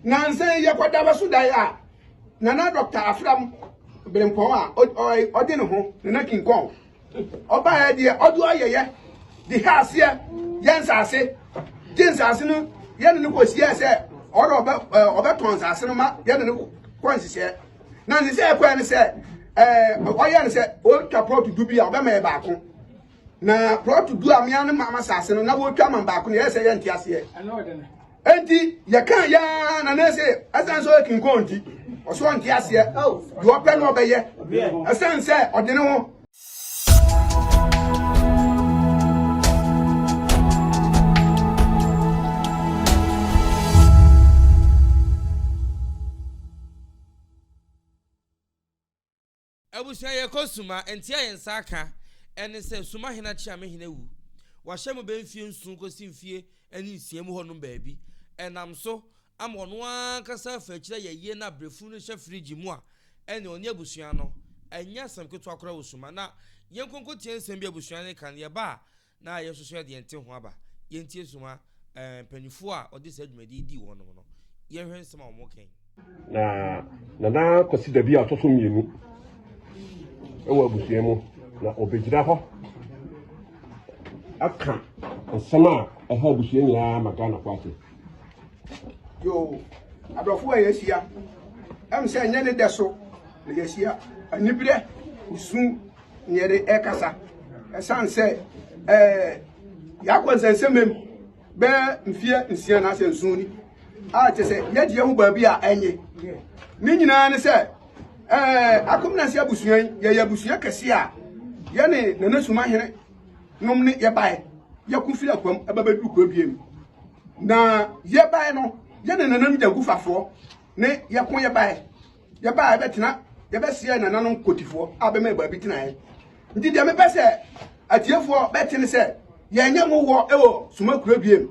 Nansa yi yɛkɔda bɛso dae a Nana Dɔkta Afram Berempɔn a ɔde ne ho Nana King Kong ɔbaeɛ deɛ ɔde ɔyɛyɛ de ha aseɛ yɛ nsaase gye nsaase no yɛne no kɔsiɛ sɛ ɔde ɔbɛtɔn nsaase no ma yɛne no kɔ nhyehyɛɛ na nhyehyɛɛ kɔɛ no sɛ ɔyɛ no sɛ ɔtwa plɔt du bi a ɔbɛma yɛ baako na plɔt du a mmea no ma asase no na wɔtwa ma baako no yɛ sɛ yɛnte aseɛ enti yɛka yaa na na sɛ ɛsan sɛ ɔyɛ kinkɔn nti ɔso ɔnte aseɛ deɛ ɔpɛ no ɔbɛyɛ ɛsan sɛ ɔde ne ho. Abusua yɛkɔ Suma, nti a yɛn nsa aka ɛne sɛ Suma hene akyeame hene awu. Wahyɛ mo bɛ mfie nson kɔsi mfie ne nsia mu hɔnom baabi. Ɛnam so ama ɔno ankasa afa akyiri ayɛ ayie na abrɛ funu no hyɛ fridge mu a ɛne ɔne abusua no ɛnyɛ asɛm ketewa koraa wɔ Suma. Na yɛnkɔ nkɔtie nsɛm bi a abusua no reka no yɛba a na yɛn nso so yɛde yɛn te ho aba. Yɛntie Suma eh, mpanyinfoɔ a ɔde saa dwumadi yi dii wɔnom no. Yɛnhwɛ nsɛm a wɔn kɛn. Na Nana Kwasi Dabi a ɔtɔ so mmienu wɔ abusua mu na ɔbɛgyina hɔ aka nsɛm a ɛha abusua nyinaa ma Ghanafoɔ ate. Yoo, aborɔfo a yɛahyia, ɛm sɛ ɛnyɛ ne dɛ so na yɛahyia, aniberɛ, osu na yɛde ɛkasa. Ɛsiane sɛ ɛɛ yɛakɔ nsɛnsɛmam bɛyɛ mfeɛ nsia anaasɛ nson ni a kyɛ sɛ yɛgye yɛn ho baabi a ɛnye. Ne nyinaa ne sɛ ɛɛ Akomenase abusua yi yɛyɛ abusua kɛse a yɛne Nana Sumahene nom ne yɛbae yɛko firi akwam ɛba bɛduru kuro biem. Na yɛbae no, yɛne nananom gyagufafoɔ ne yɛko yɛbae. Yɛbae yɛbɛtena, yɛbɛseɛ nananom kotifoɔ a bɛma baabi tenaeɛ. Nti deɛ mepɛ sɛ atiefoɔ bɛte ne sɛ, yɛnyɛ nwowɔ wɔ Suma kuro biem.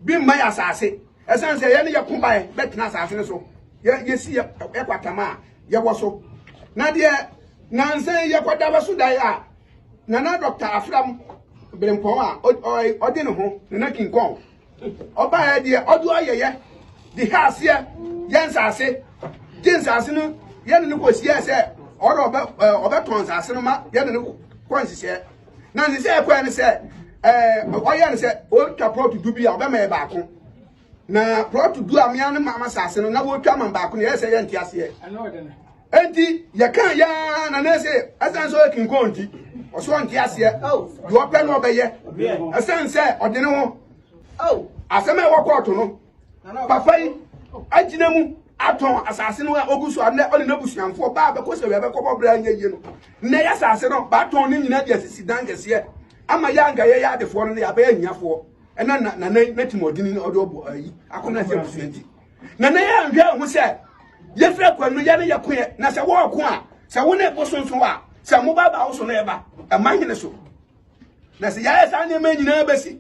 Bi mma yɛ asase. Ɛsiane sɛ yɛne yɛko bae bɛtena asase no so. Yɛ, yɛsi yɛ, yɛkwatam a yɛwɔ so. Na deɛ nansa yi yɛkɔda bɛso dae a, Nana Dɔkta Afram Berempɔn a ɔde ne ho Nana King Kong ɔbaeɛ deɛ ɔde ɔyɛyɛ de ha aseɛ yɛ nsaase gye nsaase no yɛne no kɔsiɛ sɛ ɔde ɔbɛtɔn nsaase no ma yɛne no kɔ nhyehyɛɛ na nhyehyɛɛ kɔɛ no sɛ ɔyɛ no sɛ ɔtwa plɔt du bi a ɔbɛma yɛ baako na plɔt du a mmea no ma asase no na wɔtwa ma baako no yɛ sɛ yɛnte aseɛ Enti yɛkaa yɛ ara na na ɛsɛ ɛsiane sɛ ɔyɛ kinkɔn nti ɔso ɔnte aseɛ deɛ ɔpɛ no ɔbɛyɛ ɛsiane sɛ ɔde ne ho asɛm a ɛwɔ kɔɔto no papa yi agyina mu atɔn asase no a ɔgu so a nnɛ ɔne n'abusuafoɔ baa bɛkɔ sɛ wia bɛkɔbɔ berɛ anyɛ yie no nnɛ yɛ asase no baatɔn ne nyinaa de asisi dan kɛseɛ ama yɛ anka yɛyɛ adefoɔ no ne yɛabɛyɛ ahiafoɔ ɛna nanan n'atimɔdini ɔde ɔbɔ ayi akɔmena sɛ abusua nti Na na yɛanhwɛ anhu sɛ yɛfiri akwan no yɛ ne yɛkoeɛ na sɛ wɔɔko a sɛ wo ne bosonso a sɛ mo ba ba wo so na ɛba ɛma hene so na sɛ yɛayɛ saa nneɛma nyinaa bɛsi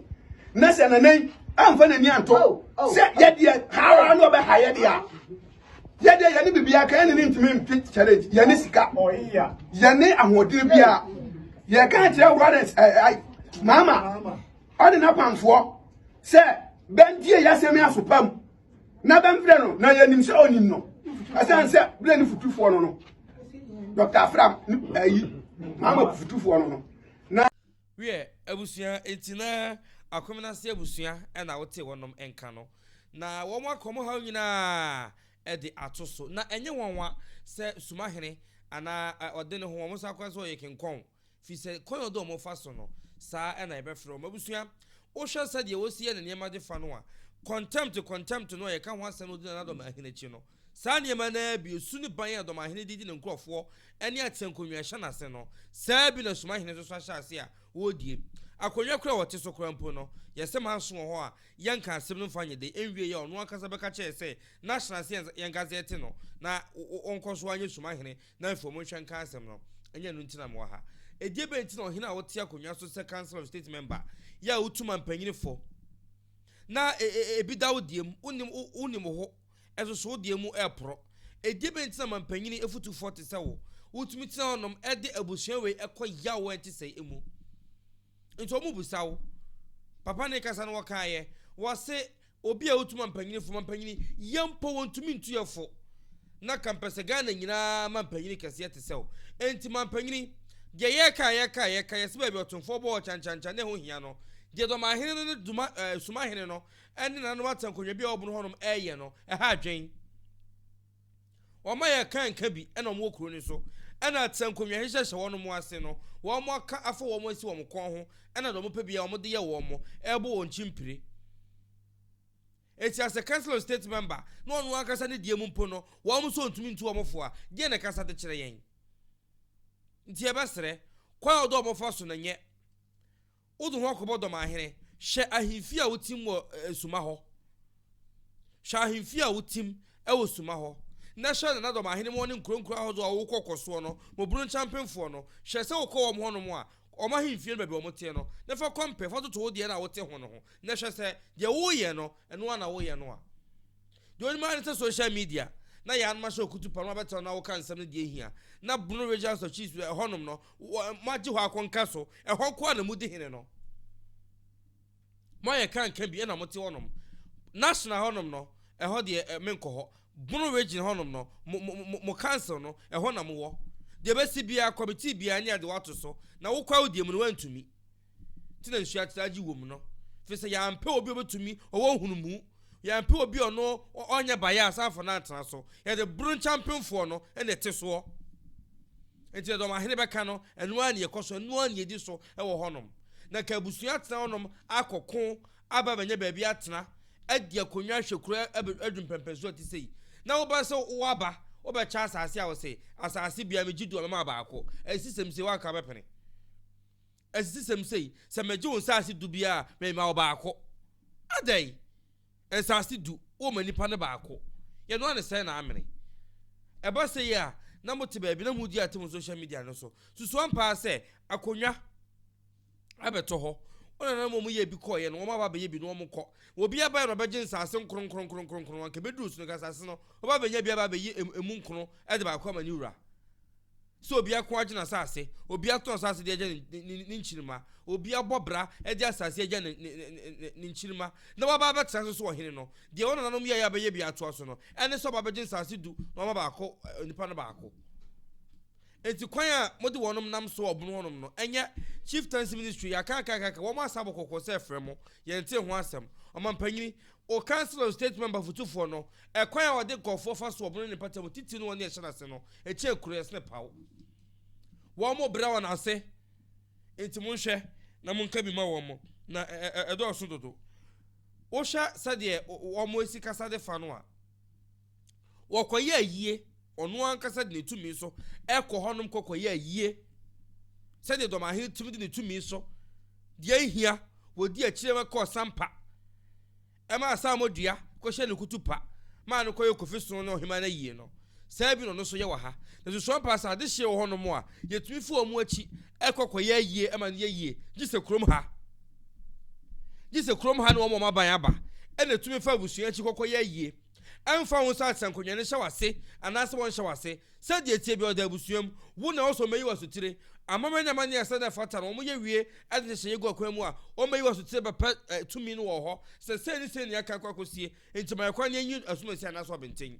na sɛ nanan amfa n'ani anto oh, oh. sɛ yɛdeɛ haara na ɔbɛha yɛdeɛ a yɛdeɛ yɛne biribiara ka yɛne ne ntumi mpe challenge yɛne sika yɛne ahoɔden biara yɛka kyerɛ Lawrence maama ɔne n'apamfoɔ sɛ bɛntie yɛasɛm yi aso pa mu na bɛmfrɛ no na yɛnim sɛ ɔnim no ɛsiane sɛ berɛ ne futufoɔ no no Dr. Afram ayi maama futufoɔ no no na Wiɛ, abusua, enti na Akomenase abusua na wote wɔnom nka no, na wɔn akɔ mo haw nyinaa de ato so. Na ɛnyɛ nwanwa sɛ Sumahene anaa ɔde ne ho wɔn nsa akora sɛ ɔyɛ kenkɔn Firi sɛ kwan a ɔde wɔn fa so no, saa ara na yɛbɛfrɛ wɔn. Abusua, wohwɛ sɛdeɛ wɔsi yɛ ne nneɛma de fa no a, contempt, contempt no a yɛka ho asɛm no di Nana Dɔm Ahene akyi no, saa nneɛma no ara bi, esu ne ban a Dɔm Ahene de di ne nkurɔfoɔ ne ateankonnwa a ɛhyɛ n'ase no, saa ara bi na Sumahene nso so ahyɛ ase a wɔredie. Akonnwa koraa a ɔte so koraa mpo no, yɛsɛ manso wɔ hɔ a yɛnka asɛm no mfa nyɛ dɛ, ɛnwieeɛ a ɔno ankasa bɛka kyerɛɛ sɛ n'ahyɛnase yɛnka sɛ yɛte no na ɔnkɔ so ara nyɛ Sumahene Na afei monhwɛ nka asɛm no, ɛnyɛ ɛno nti na mewɔ ha. Ɛdeɛ bɛn nti na ɔhene a wote akonnwa so sɛ Council of State member yɛ a wotu mampanyini fo na ebi da wo deɛ mu, wonim wonim wo ho, ɛso so wo deɛ mu ɛreporɔ. Ɛdeɛ bɛn nti na mampanyini afutufoɔ te sɛ wo, wotumi tena hɔnom ɛde abusua wei ɛkɔ yaw a ɛnte sɛɛ mu? Nti wɔn bisa wo. Papa ne kasa no wɔkaeɛ, wɔse. Obi a wotu mampanyini fo, mampanyini yɛ mpo wɔntumi ntu yɛ fo. Na ka mpɛ sɛ Ghana nyinaa mampanyini kɛseɛ te sɛ wo. Enti mampanyini, deɛ yɛreka a yɛreka a yɛreka, yɛse baabi ɔtomfoɔ bɔ wɔ kyankyankyan na ɛho hia no, deɛ Dɔmahene no ne Duma, eh, Sumahene no ne nananom atɛnkonnwa bi a ɛwɔ bono hɔnom reyɛ no, ɛha adwen. Wɔma yɛka nka bi na wɔwɔ kuro no so, ɛna atɛnkonnwa hyehyɛhyɛ wɔn ase no, wɔn aka afa wɔn asi wɔn kɔn ho, ɛna deɛ wɔpɛ biara wɔde yɛ wɔn, ɛrebɔ wɔn kyimpire. Eti as a council of state member, na ɔno ankasa ne deɛ mu mpo no, wɔn nso ntumi ntu wɔn fo a, deɛ na ɛkasa de kyerɛ yɛn? Nti yɛbɛsrɛ, kwan a ɔdɔ wɔn fa so no nyɛ. Wode ho akɔbɔ dɔmahene. Hwɛ ahemfie a wotim wɔ Suma hɔ. Hwɛ ahemfie a wotim wɔ Suma hɔ. Na hwɛ Nana Dɔmahene mu ne nkuro nkuro ahodoɔ a wokɔ kɔ soɔ no, Mobunu Nkyampenfoɔ no. Hwɛ sɛ wokɔ wɔn hɔnom a, wɔn ahemfie no baabi a wɔteɛ no, na fa kɔmpɛ, fa toto wo deɛ no a wote ho no ho, na hwɛ sɛ deɛ woreyɛ no, ɛno ara na woreyɛ no a. Deɛ onim ara ne sɛ social media na yɛn anom ahyɛ okutu pa no abɛtena na woka nsɛm no deɛ ehia. Na Bono Regional House of Chiefs ɛhɔnom no, moagye hɔ akɔnka so, ɛhɔ nko ara na modi hene no. Moayɛ kanka bi ɛna mote hɔnom. National hɔnom no, ɛhɔ deɛ menkɔ hɔ. Bono Region hɔnom no, mo, mo, mo, mo council no, ɛhɔ na mowɔ. Deɛ ɛbɛsi biara, committee biara ne ade wɔato so, na wokɔ a wodeɛ mu no woantumi. Nti na nsuo akyerɛ agye wom no. Firi sɛ yɛampɛ obi a ɔbɛtumi, ɔwɔ nhunumu. Yɛampɛ obi a ɔno ɔnyɛ bayaa san afa no antena so. Yɛde boro nkyampemfoɔ no na ɛte soɔ. Nti deɛ dɔmahene bɛka no, ɛno ara na yɛkɔ so, ɛno ara na yɛdi so wɔ hɔnom. Na nka abusua atena hɔnom akɔko aba abɛnya baabi atena, adi akonnwa ahwɛ kuro adu mpɛmpɛnsoɔ a ɛte sei. Na woba sɛ woaba, wobɛkyɛ asase a wose, asase biara megye du a mɛma baako. Ɛsisɛm sei, woanka wobɛpene. Asisisɛm sei, sɛ megye wo nsaase du biara a, mema wo baako. Adɛn? Nsaase du, woma nnipa no baako. Yɛnoa no sɛn na amene? Ɛba sei a, na mote baabi na modi atem wɔ social media no so. Susu ampa ara sɛ akonnwa abɛtɔ hɔ. Wo nananom a wɔyɛɛ bi kɔeɛ no, wɔn aba abɛyɛ bi na wɔkɔ. Obi abaeɛ na ɔbɛgye nsaase nkronkronkronkron. Anka ɛbɛduru so no, nka nsaase no, ɔba abɛnya bi aba abɛyi emu nkono de baako ama ne wura. Sɛ obi ako agye n'asase, obi atɔn asase de agya ne nkyirimma, obi abɔ bra de asase agya ne ne nkyirimma, na waba abɛtena so sɛ ɔhene no, deɛ wɔn nananom yɛeɛ a bɛyɛ bi atoa so no, ɛne sɛ ɔba abɛgye nsase du na wama baako, nipa no baako. Enti kwan a mode wɔnom nam so wɔ ɔbono hɔnom no, ɛnyɛ Chieftaincy Ministry, yɛaka aka aka aka, wɔn asa abɔ kɔkɔ sɛ frɛ mo, yɛntee ho asɛm. Ɔmampanyini, o Council of State Member fotufoɔ no, ɛkwan a wɔde nkurɔfoɔ fa so wɔ ɔbono ne mpata mu, titiri no wɔn a ɛhyɛ n'ase no, Ɛkyɛn kuro ɛsene paw. Wɔn mo brɛ wɔn ase. Nti monhwɛ na monka bi ma wɔn mo na ɛdɔɔso dodo. Wohwɛ sɛdeɛ wɔn mo esi kasa de fa no a, wɔkɔyɛ ayie, ɔno ankasa de ne tumi so ɛkɔ hɔnom kɔkɔyɛ ayie. Sɛdeɛ dɔmahene tumi de ne tumi so deɛ ehia wɔdi akyire kɔɔ sampa. Ɛmaa Salomo dua kɔhyɛɛ ne kutupa maa no kɔyɛɛ Kofi Sono ne ɔhemmaa no ayie no. Saa bi na ɔno nso yɛ wɔ ha. Na susuan paa sɛ adehyeɛ wɔ hɔnom a, yɛtumi fi wɔn akyi kɔ kɔyɛ ayie ma no yɛ yie, gye sɛ kurom ha. Gye sɛ kurom ha ne wɔn a wɔn aban aba na ɛtumi fa abusua akyi kɔ kɔyɛ ayie. Ɛmfa ho sɛ atenankonnwa no hyɛ w'ase anaasɛ wɔnhyɛ w'ase, sɛdeɛ ɛteɛ biara ɔda abusua mu. Wo na ɛwɔ sɛ wɔyi wo asotire. Amammerɛ ne amanneɛ a ɛsɛ na ɛfata no, wɔyɛ wie de nhyehyɛeɛ gu akwan mu a, wɔbɛyi wo asotire bɛpɛ tumi no wɔ hɔ sɛ sei ne sei na yɛaka akɔ akɔsie, enti ma yɛn kwan na yɛnyi asomasi anaasɛ ɔbenten.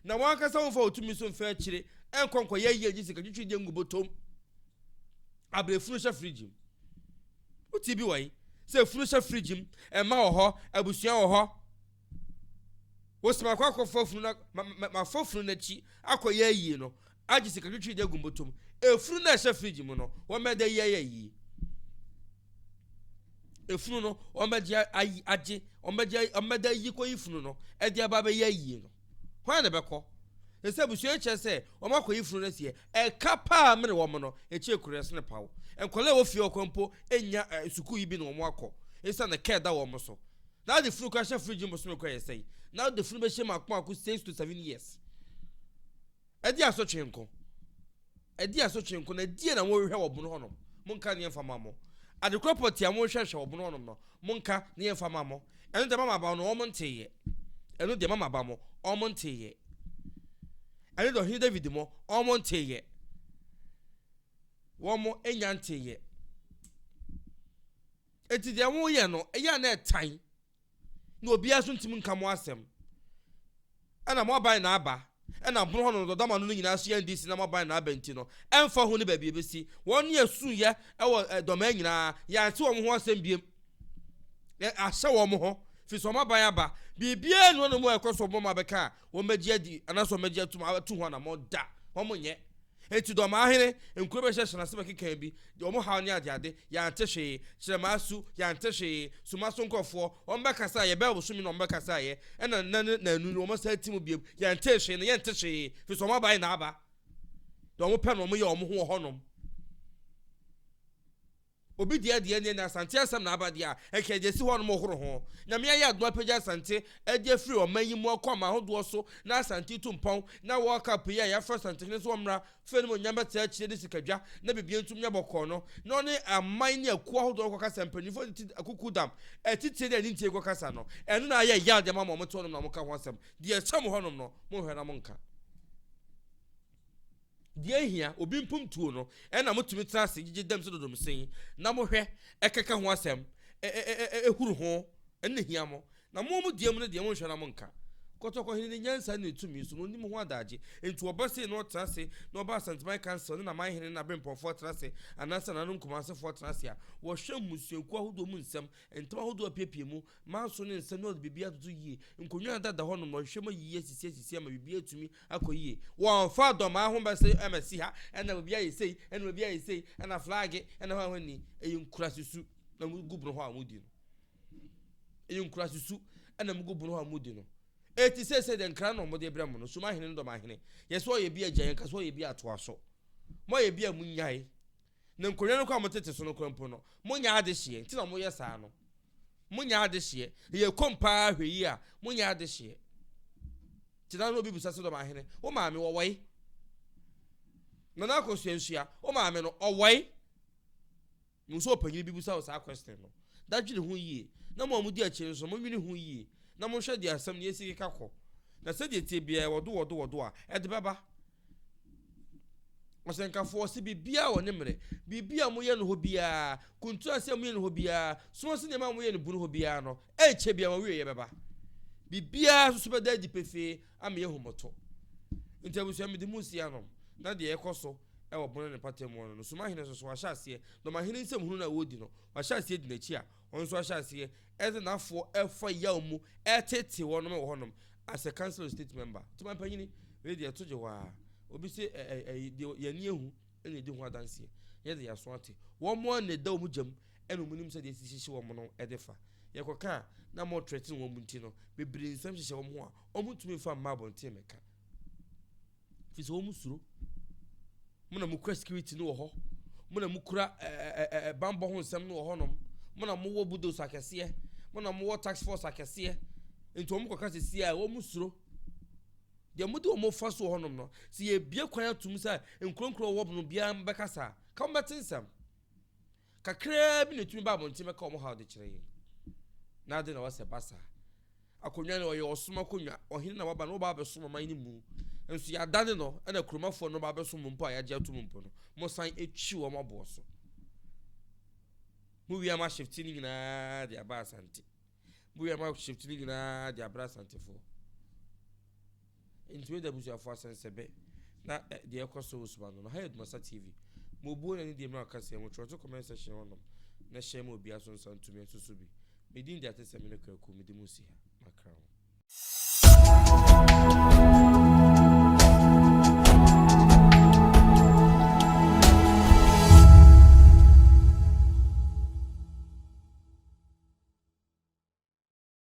Na w'ankasa womfa wo tumi so mfa akyire nkɔ nkɔyɛ ayie ngye sika twitwi deɛ ngu bɔtɔm abrɛ funu hyɛ fridge mu. Wote bi wɔ yi sɛ funu hyɛ fridge mu, mma wɔ hɔ, abusua wɔ hɔ. Wosi makɔ akɔfa funu na mafa funu n'akyi akɔyɛ ayie no agye sika twitwi de agu mbɔtɔ mu. Efunu na ɛhyɛ fridge mu no, wɔmmɛda yi ayɛ ayie. Efunu no wɔmmɛgye ayi agye wɔmmɛgye wɔmmɛda yi kɔyi funu no ɛde aba abɛyɛ ayie no. Hwan na ɛbɛkɔ? Ɛsɛ abusua yi kyerɛ sɛ wɔn akɔyi funu no asie. Ɛka paa mene wɔn no, ɛkyɛ kuro ɛsene paw. Nkwadaa a ɛwɔ fie hɔ mpo nnya sukuu yi bi na wɔn akɔ. Esiane ɛka ɛda wɔn so. Na ade funu kora hyɛ fridge mu bosome kora yɛ sɛn? Na ade funu bɛhyɛ mu ako ako 6 to 7 years. Ɛdi asotwe nko. Ɛdi asotwe nko na ɛdeɛ na wɔhwehwɛ wɔ bono hɔnom. Monka ne yɛmfa ma mo. Ade kora pɔte a wɔhwehwɛ wɔ bono hɔnom no, monka ne yɛmfa ma mo. Ɛno deɛ mama ba no wɔn nteeɛ. Ɛno deɛ mama ba mo wɔn nteeɛ. Ɛno deɛ ɔhene David mo wɔn nteeɛ. Wɔn nya nteeɛ. Eti deɛ wɔyɛ no ɛyɛ a na ɛtan. Na obiara nso ntumi nka mo asɛm. Ɛna mo aban na aba. Ɛna bono hɔ no dɔdɔm ano no nyinaa so yɛ NDC na mo aban na aba nti no, ɛmfa ho ne baabi ebesi. Wɔn ne ɛsuiɛ ɛwɔ dɔmaa nyinaa, yɛante wɔn ho asɛm biem. Ahyɛ wɔn ho, firi sɛ wɔn aban aba. Biribiara nni hɔnom a ɛkɔ so wɔn abɛka a wɔbɛgye adi anaasɛ wɔbɛgye atum atu ho anammɔn da. Wɔn nyɛ. Enti Dɔmahene, nkuro bɛhyɛ hyɛn ase bɛkeka bi, deɛ wɔn haw ne adeade, yɛante hwee. Kyerɛmaa yɛante hwee. Suma so nkurɔfoɔ, wɔn bɛkasa yɛ, bɛɛ bosome na wɔn bɛkasa yɛ, ɛna nna ne nanu no wɔn san ti mu biem, yɛante hwee na yɛnte hwee, firi sɛ wɔn aban na aba. Deɛ wɔn pɛ na wɔn yɛ wɔn ho wɔ hɔnom. Obi deɛ deɛ neɛ na Asante asɛm na aba deɛ a, ɛnka yɛde asi hɔ nom horo ho. Nyame ayɛ adom apagya Asante de afiri ɔman yi mu akɔ aman ahodoɔ so na Asante tu mpɔn na World Cup yi a yɛafrɛ Asantehene sɛ ɔmmra fɛ no mu onyam bɛtra akyire de sikadwa na biribiara ntum nyɛ bɔkɔɔ no na ɔne aman ne akuo ahodoɔ no kɔkasa mpanyinfoɔ tete akukudam atitire ne anintie kɔkasa no ɛno na ayɛ yaw de ama ma wɔte hɔnom na wɔka ho asɛm deɛ ɛkyɛ mo hɔnom no monhwɛ na monka. Deɛ ehia obi mpomtuo no, ɛna motumi tena ase gyegye dam sɛ dodomsen, na mohwɛ, ɛkeka ho asɛm, ɛhuru ho, ɛno na ehia mo. Na mo mo deɛ mu no deɛ monhwɛ na monka. Kɔtɔkɔhene ne nyansa ne ne tumi so no ɔnim ho adagye. Enti ɔba sei na ɔtena ase, na ɔba Asanteman Council ne n'amanhene ne n'aberempɔnfoɔ tena ase, anaasɛ nananom Kumasefoɔ tena ase a, wɔhwɛ mmusuakuo ahodoɔ mu nsɛm, ntam ahodoɔ apiepie mu, manso ne nsɛm na ɔde biribiara atoto yie. Nkonnwa a ɛdeda hɔnom no, ɔhwehwɛ mu ayiyi asisi asisi ama biribiara atumi akɔ yie. Wɔmfa dɔmaa ho bɛsɛ ɛmɛsi ha, ɛna obi ayɛ sei, ɛna obi ayɛ sei, ɛna flaage, ɛna hwan hwan ni. Ɛyɛ nkurase su na mugu bono hɔ a mudi no. Ɛyɛ nkurase su ɛna mugu bono hɔ a mudi no. Eti seesei deɛ nkra na wɔde brɛ mo no, suma hene ne dɔm ahene. Yɛ sɛ ɔyɛ bi agya, yɛnka sɛ ɔyɛ bi atoa so. Moayɛ bi a munyae. Na nkonnwa no koraa a motete so no koraa mpo no, monyɛ adehyeɛ nti na moyɛ saa no. Monyɛ adehyeɛ. Ɛyɛ kom paa hwɛ yi a, monyɛ adehyeɛ. Nti na obi bisa sɛ dɔm ahene, wo maame wɔwɔe? Nana Akosua wo maame no ɔwɔe? Mo nso ɔpanyin bi bisa wo saa question no. Da dwene ho yie. Na mo a modi akyire nso, monwene ho yie. Na monhwɛ deɛ asɛm no yɛsi keka kɔ. Na sɛdeɛ tie biara wɔdo wɔdo wɔdo a, ɛde bɛba. Ɔsɛnkafoɔ ɔse biribiara wɔ ne mmerɛ. Biribi a moyɛ no hɔ biara, kuntu ase a moyɛ no hɔ biara, soma se nneɛma a moyɛ no bunu hɔ biara no, ɛnkyɛ biara wɔn awieeɛ bɛba. Biribiara nso so bɛda adi pefee ama yɛahu mo to. Nti abusua mede mo si anom na deɛ ɛkɔ so ɛwɔ bono ne mpata mu no no, Sumahene nso so wahyɛ aseɛ, Dɔmahene nsɛm hunu no a wɔredi no, wahyɛ aseɛ di n'akyi a, ɔno nso ahyɛ aseɛ ɛde n'afoɔ ɛfa yaw mu ɛtete wɔnom wɔ hɔnom as a council of state member. Nti mampanyini, wei deɛ ɛto gye hɔ a, obi se ɛɛ deɛ yɛn ani ehu ɛna edi ho adanseɛ, yɛde yɛn aso ate. Wɔn a na ɛda wɔn gyam ɛna wɔn nim sɛ deɛ esi hyehyɛ wɔn no ɛde fa. Yɛkɔka a na mo threaten wɔn nti no, bebree nsɛm hyehyɛ wɔn ho a wɔn ntumi nfa mma abɔnten mɛka. Fi sɛ wɔn suro. Mo na mo kura security no wɔ hɔ. Mo na mo kura ɛɛ ɛɛ bambɔ ho nsɛm no wɔ hɔnom. Mo na mo wɔ bulldozer akɛseɛ. Mo na mo wɔ task force akɛseɛ. Nti wɔn kɔka sisi a wɔn suro. Deɛ mo de wɔn fa so wɔ hɔnom no, sɛ yɛbie kwan atum sɛ nkuronkuro wɔ no biara bɛkasa a, ka wɔn bɛte nsɛm. Kakraa bi na etumi ba abɔnten bɛka wɔn haw de kyerɛ yɛn. Na ade na wɔsɛ ba saa. Akonnwa no ɔyɛ ɔsom akonnwa. Ɔhene na waba no wɔba abɛsom ɔman no mu. Nso yɛadane no ɛna kuromafoɔ no ba abɛsom mpo a yɛagye atom mpo no, mo san etwi wɔn aboɔ so. Mo wie ama shift no nyinaa de aba Asante. Mo wie ama shift no nyinaa de abra Asantefoɔ. Nti wei da abusuafoɔ asɛnsɛbɛ na deɛ ɛkɔ so wɔ suma no no. Ha yɛ Dumasa TV. Mo obuo na ne deɛ mu aka sɛ mo twerɛ to comment section hɔnom na hyɛ ma obiara so nsa ntumi nso so bi. Medin de ate sɛ me ne Kwaku mede mu si ha. Makra ho.